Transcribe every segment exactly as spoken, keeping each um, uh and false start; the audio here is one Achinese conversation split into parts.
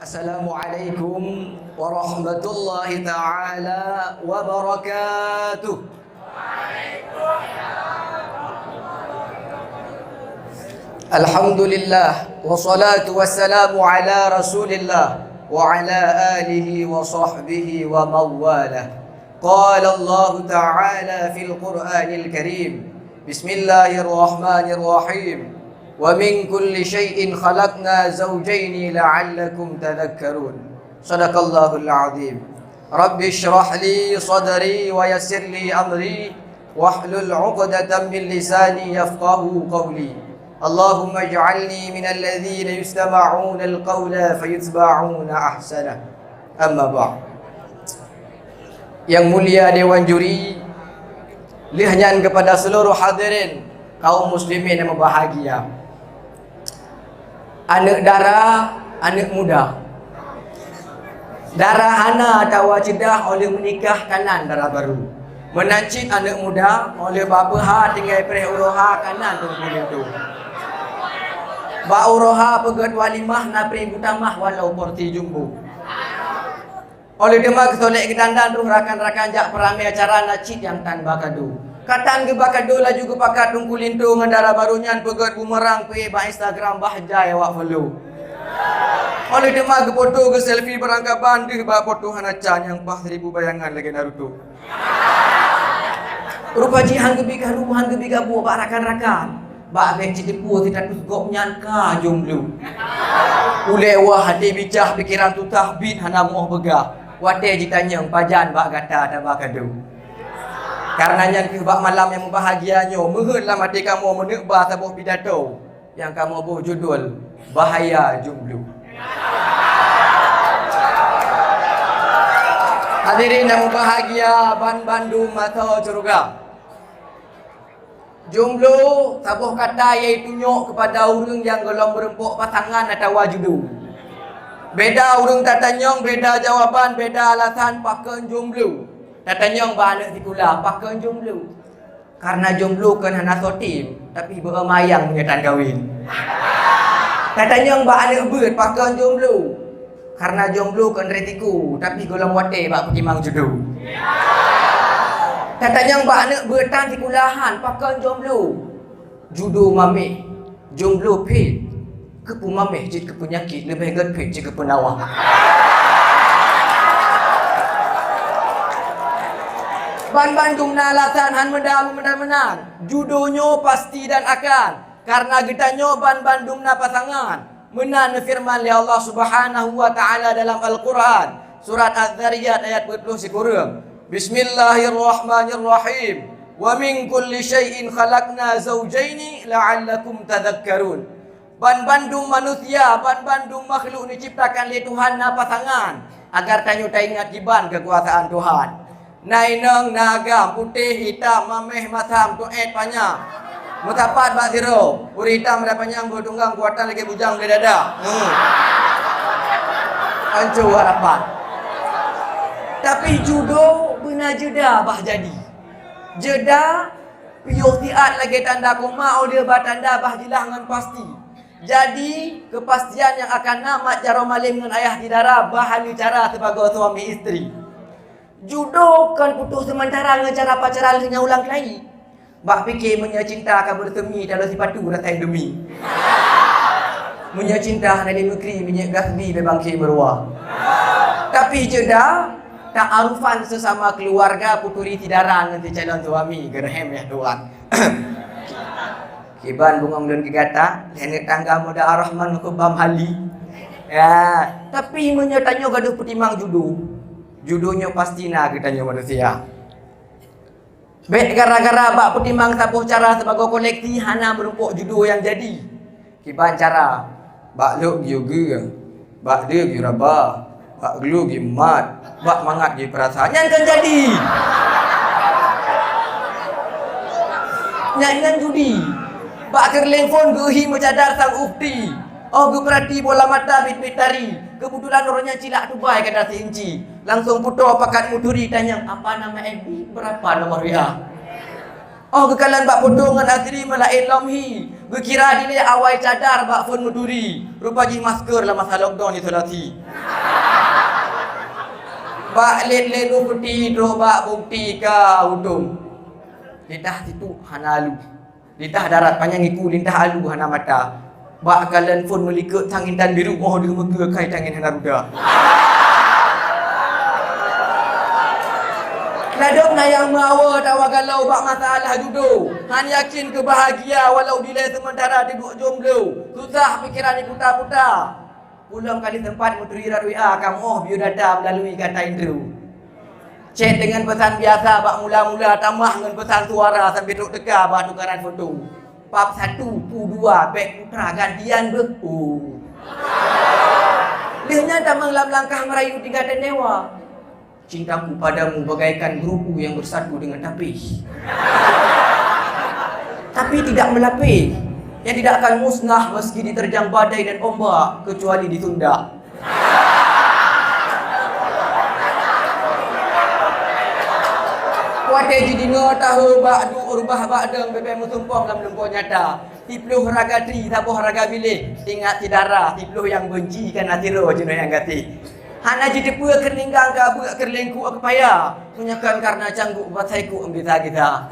Assalamualaikum warahmatullahi taala wabarakatuh. Alhamdulillah, wassalatu wassalamu ala Rasulillah wa ala alihi wa sahbihi wa mawalah. Qala Allahu ta'ala fil Qur'anil Karim, Bismillahirrahmanirrahim. Wa min kulli syai'in khalaqna zawjaini la'allakum tadhakkarun. Sadaqallahul azim. Rabbi shrah li sadri wa yassir li amri wahlul 'uqdatam min lisani yafqahu qawli. Allahumma ij'alni minal ladzina yastama'unal qawla fayattabi'una ahsanah. Amma ba'd. Yang mulia dewan juri, lheueh nyan kepada seluruh hadirin kaum muslimin yang berbahagia. Aneuk dara, aneuk muda. Dara hana atawa ceudah óh lheueh meunikah kanan dara barô. Meunan cit aneuk muda óh lheueh bak peuha tinggai preh uroe ha kanan teungku linto. Bak uroe ha peugét walimah na preh butamah walau porsi jumbo. Óh lheueh teuma keusolek geudandan troh rakan-rakan jak peuramé acara na cit nyang tan ba kado. Ka tan geuba kado laju geupakat teungku linto ngon dara barô nyan peugét bumerang pih bak Instagram bah jai awak follow. Óh lheueh teuma geufoto geuselfie beurangkaban deuh bak foto hana can nyang paih seribu bayangan lagée Naruto. Rupa jih han geubi karu han geubi gabuk bak rakan-rakan. Bak bék jiteupeue status gobnyan ka jomblo. Ulée wah até bicah pikeran susah biet hana meuoh peugah. Watée jitanyong pajan bak gata taba kado. Kareuna nyan kheueh bak malam nyang meubahagia nyoe meuheuet lam até kamoe meuneuk ba saboh pidato nyang kamoe boh judul Bahaya Jomblo. Hadirin nyang meubahagia ban bandum mata syeuruga. Jomblo saboh kata yaitu nyok keupada ureuëng nyang gohlom meureumpok pasangan atawa judo. Beda ureuëng tatanyong, beda jawaban, beda alasan pakon jomblo. Tatanyong bak aneuk sikula pakon jomblo. Karena jomblo kon hana sotim, tapi beumayang meunyoe tan kawin. Tatanyong bak aneuk beuet pakon jomblo. Karena jomblo kon resiko, tapi gohlom watée bak peutimang judo. Tatanyong bak aneuk beuet tan sikulahan pakon jomblo. Judo mameh, jomblo phét. Keupeumameh jeuet keu peunyakét leubeh gét phét jeuet keu peunawa. Ban bandum na alasan han meuda meunan-meunan. Judo nyoe pasti dan akan. Karena geutanyoe ban bandum na pasangan. Meunan neufeureuman lé Allah Subhanahu wa Ta'ala dalam Al-Qur'an, surat Az-Zariyat ayat peuet ploh sikureueng. Bismillahirrahmanirrahim. Wa min kulli syai'in khalaqna zawjaini la'allakum tadhakkarun. Ban bandum manusia, ban bandum makhluk neuciptakan lé Tuhan na pasangan, agar tanyoe taingat kiban keukuasaan Tuhan. Na inong, na agam, putéh, itam, mameh, masam, tuet, panyang. Meusapat bak sidroe, ureuëng itam dan panyang boh tunggang kuatan lagée bujang bak dada. Hmm. Anco wak rapat. Tapi judo beuna jeda bah jadi. Jeda piôh siat lagée tanda koma óh lheueh ba tanda bah jilah ngon pasti. Jadi, keupastian nyang akan na mat jaroe malem ngon ayah di dara bah hana cara sibagoe suami istri. Judo kon putôh seumantara ngon cara pacaran lheueh nyan ulang keulayi. Bak pike meunyoe cinta ka beureuseumi taloe sipatu rasa Indomie. Meunyoe cinta hana lé meukri minyeuk gasbi bée bangke meuruwa. Tapi jeda, ta'arufan sesama keluarga puturi sidara ngon si calon suami geureuhem ya Tuhan. Kiban bungong lôn keu gata, lheueh tangga muda Ar-Rahman ngon Bam Hali. Ya, tapi meunyoe tanyoe gadoh peutimang judo, judo nyoe pasti na geutanyoe manusia. Bék gara-gara bak peutimang saboh cara sibagoe koleksi hana meurumpok judo nyang jadi. Kiban cara, bak lhok geuyue geu, bak deuh geuyue raba, bak glu geuyue mat, bak mangat geuyue peurasa. Nyan kan jadi. Nyan, nyan judi. Bak keureuleng phon geuhi meucadar sang ukhti. Oh geupeurati bola mata bit-bit tari. Keubeutulan uroe nyan cilak tubai gata si inci. Langsong putôh pakat muturi tanyong, "Apa nama F B? Berapa nomor W A?" Oh geukalon bak putôh ngon asri meulaén lom hi. Geukira dilèe awai cadar bak phon meuturi, rupa jih masker lam masa lockdown isolasi. Bak lét-lét u peuti trok bak bukti ka udong. Litah situk hana alu. Litah darat panyang iku, litah alu hana mata. Bak kalon phon meulikot sang intan biru, 'oh deuh meukeue kai tangen hana ruda. Ladôm na nyang meuawa tawa galau bak masalah judo. Han yakin keu bahagia walau dilèe seumeuntara diduek jomblo. Susah pikeran diputa-puta. Ulôn ka lheuh sempat meuturi rot W A kamoe biodata meulalui kata intro. Chat deungon peusan biasa bak mula-mula, tamah ngon peusan suara sampoe trok teuka bak tukaran foto. Pap satu, pu dua, bèk putra gantian beuh. Oh. Lheueh nyan tamong lam langkah meurayu tingkat istimewa. Cintaku padamu bagaikan beruku yang bersatu dengan tapih. Tapi tidak melapih, yang tidak akan musnah meski diterjang badai dan ombak, kecuali ditunda. Watèe jideungoe tahu bak duek, rubah bak dong, bèbèe meusumpom lam lumpoe nyata. Siploh raga tri, saboh raga biléh, ingat si dara, siploh nyang beunci ka na sidroe jinoe nyang gaséh. Hana jiteupeue keuninggang ka beuk keureuleungku keu paya, meunyoe kon kareuna cangguek buet saiku bisa-bisa.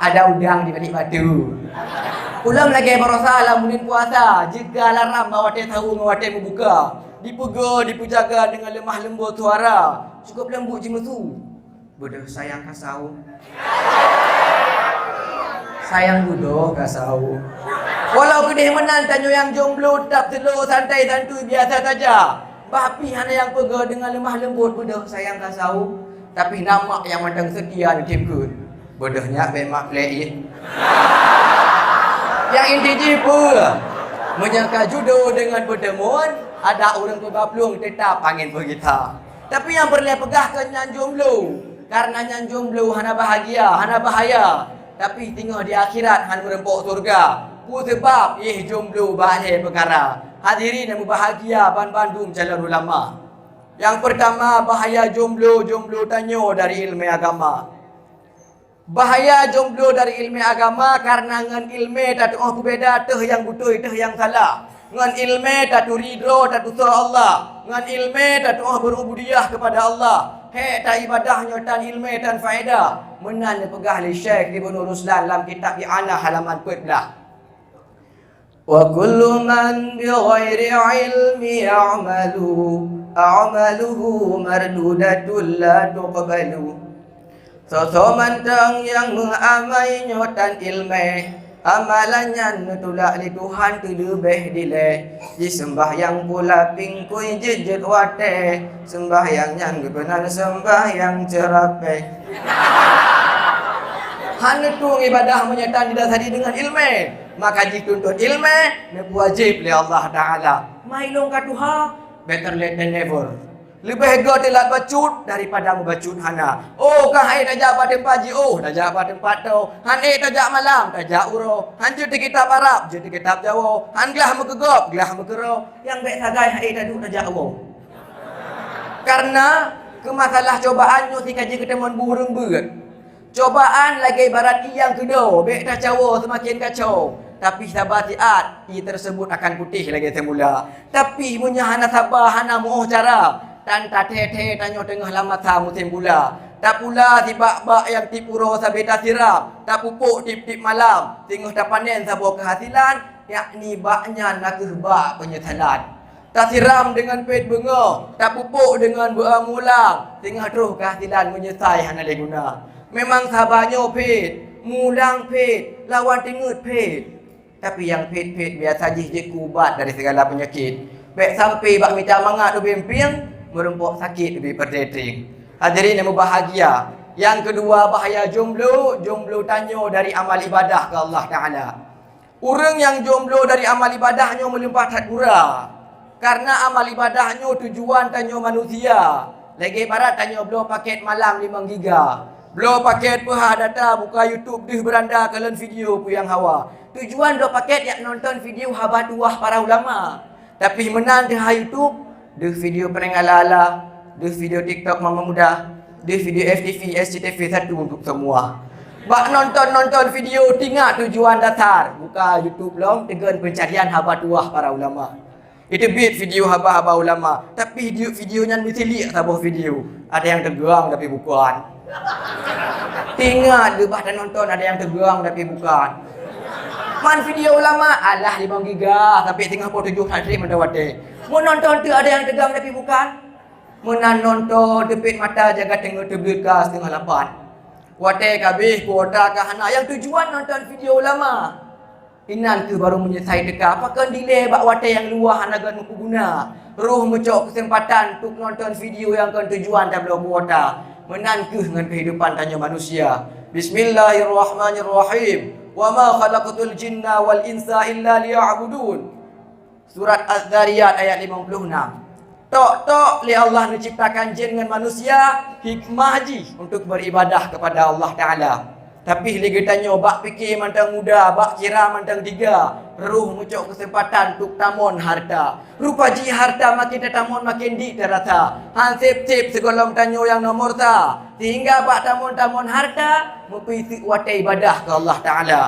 Ada udang di balik batu. Ulôn lagèe baroesa lam buleuen puasa, jeuet keu alarm bak watèe sahur ngon watèe meubuka. Dipeugo, dipeujaga deungon leumah leumbot suara, cukup leumbut jimeusu. Beudôh sayang kasau. Sayang beudôh kasau. Walau keudeh meunan tanyoe nyang jomblo teutap slow, santai, santui, biasa saja. Bah pih hana nyang peugah deungon leumah leumbot beudôh sayang kasau. Tapi na mak nyang mantong seutia neutem kheun. Beudôh nyak bèk mak plek jih. Nyang inti jih peue? Meunyoe ka judo deungon peuteumuan, adak ureueng peuba plueng teutap angén peugita. Tapi nyang peureulèe peugah keu nyang jomblo, kareuna nyang jomblo hana bahagia, hana bahaya, tapi teungoh di akhirat han meureumpok syeuruga. Peue seubab? Éh jomblo bak lhèe peukara. Hadirin nyang meubahagia banmandum calon ulama. Nyang peurtama, bahaya jomblo, jomblo tanyoe dari ileumèe agama. Bahaya jomblo dari ileumèe agama, kareuna ngon ileumèe tatu'oh peubeda teuh nyang beutôi, teuh nyang salah. Ngon ileumèe taturi droe, tatusoe Allah. Ngon ileumèe tatu'oh beurububiyah keupada Allah. Hék taibadah nyoe tan ileumèe tan faedah. Meunan neupeugah lé Syekh Ibnu Ruslan lam kitab I'anah halaman peuet blah. Wa kullu man bi ghairi ilmi ya'malu, a'maluhu mardudatun la tuqbalu. Soe-soe mantong nyang meuamai nyoe tan ileumèe, amalan nyan neutulak lé Tuhan teuleubèh dilèe. Jiseumbahyang pula pingkui jeuet-jeuet watèe, seumbahyang nyan geupeunan seumbahyang ceurapèh. Hana tueng ibadah meunyoe tan didasari deungon ileumèe. Maka jituntut ileumèe neupeuwajéb lé Allah Taala. Mai lôn ka tuha, better late than never. Leubeh göt teulat bacut daripada meubacut hana. Oh, ka han ék tajak bak teumpat jiôh, tajak bak teumpat tô. Han ék tajak malam, tajak uroe. Han jeuet di kitab Arab, jeuet di kitab Jawoe. Han glah meukeugöt, glah meukeurô. Nyang bèk sagai han ék taduek tajak woe. Kareuna keu masalah cobaan nyoe sikaji keuteumon bu ureueng beuet. Cobaan lagèe ibarat ié nyang keudo, bèk tacawoe seumaken kaco, tapi saba siat, ié teuseubut akan putéh lagèe seumula. Tapi meunyoe hana saba, hana muoh cara, tan tathèe-thèe tanyoe teungoh lam masa musém pula. Tapula sibak bak nyang tiep uroe sabé tasiram, tapupok tiep-tiep malam, teungoh tapanen saboh keuhasilan, yakni bak nyan nakeuh bak peunyesalan. Tasiram deungon pèt beungoh, tapupok deungon beuamulang, teungoh troh keuhasilan meunyeusai hana lé guna. Memang saba nyoe pèt, mulang pèt, lawan teungeut pèt. Tapi nyang pèt-pèt biasa jih jeuet keu ubat dari sigala peunyakét. Bèk sampai bak mita mangat ubé mpieng, meurumpok sakét ubé peureuteng. Hadirin nyang meubahagia, nyang keudua bahaya jomblo, jomblo tanyoe dari amal ibadah keu Allah Taala. Ureueng nyang jomblo dari amal ibadah nyoe meulimpah that gura. Kareuna amal ibadah nyoe tujuan tanyoe manusia. Lagèe ibarat tanyoe bloe pakèt malam limong giga. Bloe pakèt peuhah data, buka YouTube deuh beuranda kalon video peue nyang hawa. Tujuan bloe pakèt jak nonton video haba tuwah para ulama. Tapi meunan teuh ha YouTube, deuh video prank ala-ala, deuh video TikTok mama muda, deuh video F T V, S C T V satu untuk semua. Bak nonton-nonton video, tingat tujuan dasar. Buka YouTube lom, tegon pencarian haba tuah para ulama. Iteubiet video haba-haba ulama, tapi video, video nyan meusilik saboh video. Ada yang tegang tapi bukan. Tingat leubah tanonton ada yang tegang tapi bukan. Man video ulama, alah limong giga sampai teungoh poh tujoh hadri mantong watée. Meunonton tu ada yang tegang tapi bukan. Meunan nonton teupet mata jaga teungoh teubleuet ka setengah lapan. Watée ka abéh kuota ka hana, yang tujuan nonton video ulama. Inan keuh baru meunyeusai teuka, pakon dilée bak watée nyang luwah hana gét meupeuguna. Roh meucok keuseumpatan untuk nonton video nyang kon tujuan tabloe kuota. Meunan keuh ngon keuhidupan tanyoe manusia. Bismillahirrahmanirrahim. Wa ma khalaqtul jinna wal insa illa liya'budun. Surat Az-Zariyat ayat limong puluh enam. Tok-tok lé Allah neuciptakan jin ngon manusia, hikmah jih untuk beribadah kepada Allah Ta'ala. Tapi lé geutanyoe bak pike mantong muda, bak kira mantong tiga, roh meucok keuseumpatan untuk tamon harta. Rupa jih harta makin tatamon makin dik tarasa. Han sép-sép sigohlom tanyoe nyang nomor sa, sehingga bak tamon-tamon harta, meupiseuk watée ibadah keu Allah Ta'ala.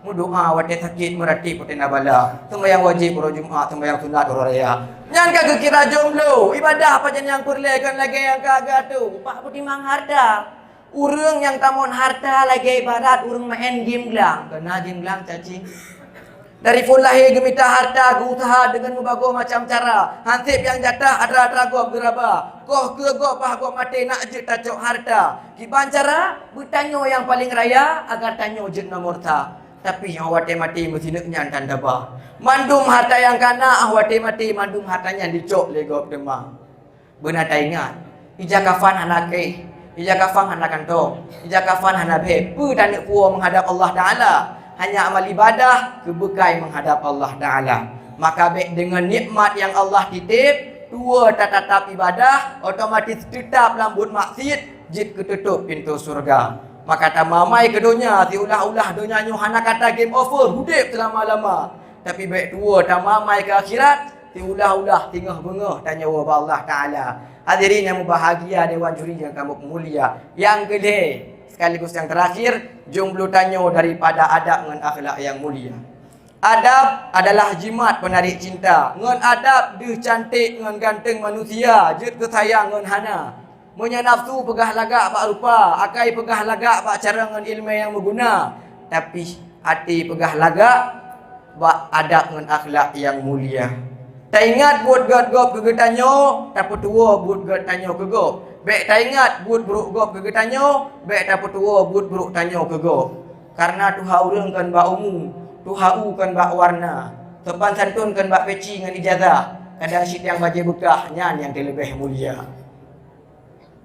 Meudoa watée sakét, meuratéb watée na bala, seumbahyang wajéb uroe Jumat, seumbahyang sunat uroe raya. Nyan ka geukira jomblo, ibadah pajan nyang peureulée kon lagée nyang ka geuatoe, bak peutimang harta. Ureuëng nyang tamon harta lagée ibarat ureuëng maén game glang, keuna game glang cacing. Dari phon lahé geumita harta, geuuseuha deungon meubagoe macam cara, han sép nyang jatah atra-atra gob geuraba. Koh keu gob bah gob maté nak jeuet tacok harta. Kiban cara, beutanyoe nyang paleng raya agar tanyoe jeuet nomor sa. Tapi nyoe watée maté meusineuk nyan tan daba. Mandum harta nyang ka na, watée maté mandum harta nyan jicok lé gob teuma. Beuna taingat, ija kafan hana kréh, ija kafan hana kantong, ija kafan hana bhée, peue taneuk puwoe meuhadab Allah Ta'ala? Hanya amal ibadah keu beukai meuhadab Allah Ta'ala. Maka bék deungon nikmat nyang Allah titeb, tuwoe tatatap ibadah, otomatis teutab lam buet maksiet, jeuet keu teutôb pintoe syeuruga. Maka tamamai keu donya, siulah-ulah donya nyoe hana kata game over, udeb seulama-lama. Tapi bék tuwoe tamamai keu akhirat, siulah-ulah singoh beungoh tanyoe bak Allah Ta'ala. Hadirin nyang mubahgia dewan juri nyang kamoe mulia. Nyang keulhée, sekaligus nyang terakhir, jomblo tanyoe daripada adab ngon akhlak nyang mulia. Adab adalah jimat penarik cinta. Ngon adab deuh canték ngon ganteng manusia jeuet keusayang ngon hana. Meunyoe nafsu peugah lagak bak rupa, akai peugah lagak bak cara ngon iéleumé nyang meuguna, tapi até peugah lagak bak adab ngon akhlak nyang mulia. Taingat buet gét gob keu geutanyoe, tapeutuwoe buet gét tanyoe keu gob. Bék taingat buet brok gob keu geutanyoe, bék tapeutuwoe buet brok tanyoe keu gob. Kareuna tuha ureuëng kon bak umu, tuha u kon bak warna, sopan santun kon bak peci ngon ijazah, kadang sitiang bajée beukah nyan nyang teuleubeh mulia.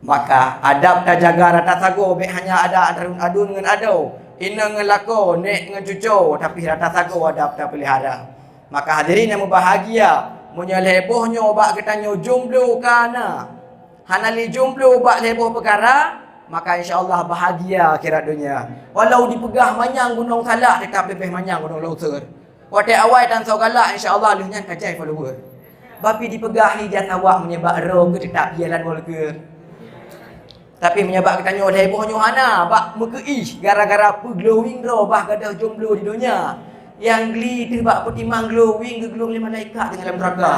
Maka adab tajaga rata sagoe, bék hanya ada adun-adun ngon adoe, inong ngon lakoe, nék ngon cucoe, tapi rata sagoe adab tapeulihara. Maka hadirin nyang mubahgia, meunyoe lhée boh nyoe bak geutanyoe jomblo ka na, hana lé jomblo bak lhée boh peukara, maka insya Allah bahagia akhirat donya. Walau dipeugah manyang gunong salak, teutap leubeh manyang gunong longsor. Watée awai tan soe galak, insya Allah lheueh nyan ka jai follower. Bapi dipeugah hi jan awak meunyoe bak roe keu teutap ie lan molekeur. Tapi meunyoe bak geutanyoe lhée boh nyoe hana, bak meukeui gara-gara peuglowing droe bah gadôh jomblo di donya. Nyang gli teuh bak peutimang glowing geuglong lé malaikat deungon lam nuraka.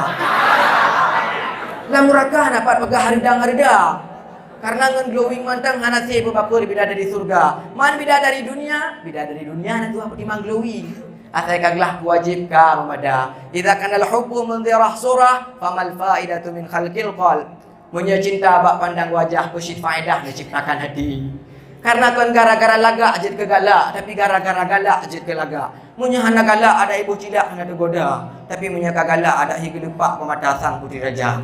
Lam nuraka na pat peugah hareudang-hareudang. Kareuna ngon glowing mantong hana sé peubapeue bidadari syeuruga. Man bidadari dunia, bidadari dunia na tuha peutimang glowing. Asai ka glah keu wajéb ka meumada. Idza kanal hubbu munzirah surah, famal faidatu min khalqil qalb. Meunyoe cinta bak pandang wajah, peue cit faedah neuciptakan hati. Kareuna kon gara-gara lagak jeuet keu galak, tapi gara-gara galak jeuet keu lagak. Meunyoe hana galak, adak iboh cilak hana teugoda, tapi meunyoe ka galak, adak hi geuleupak peumata sang putri raja.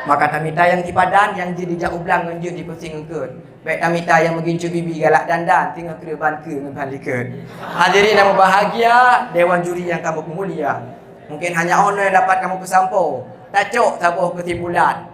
Maka tamita nyang sipadan, nyang jeuet dijak u blang ngon jeuet dipeusieng eungkôt. Bék tamita nyang meugincu bibi galak dandan, singoh kreueh ban keue ngon ban likot. Hadirin nyang mubahgia, dewan juri nyang kamoe peumulia. Mungkin hanya 'oh noe nyang dapat kamoe peusampoe. Tacok saboh keusimpulan.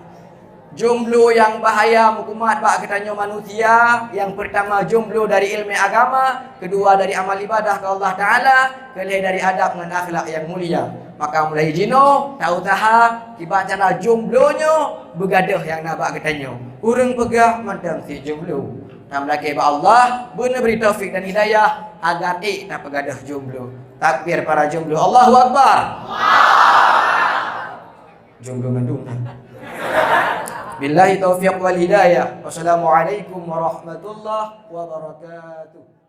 Jomblo nyang bahaya meukumat bak geutanyoe manusia, nyang peurtama jomblo dari iéleumé agama, keudua dari amal ibadah keu Allah Ta'ala, keulhée dari adab ngon akhlak nyang mulia. Maka mulai jinoe, ta-useuha, kiban cara jomblo nyoe beugadôh nyang na bak geutanyoe. Ureuëng peugah mantong si jomblo. Nyang meulakée bak Allah, beuneubri taufik dan hidayah agar ék tapeugah jomblo. Takbir para jomblo, Allahu Akbar. Jomblo mandum. Billahi taufiq wal hidayah. Wassalamualaikum warahmatullahi wabarakatuh.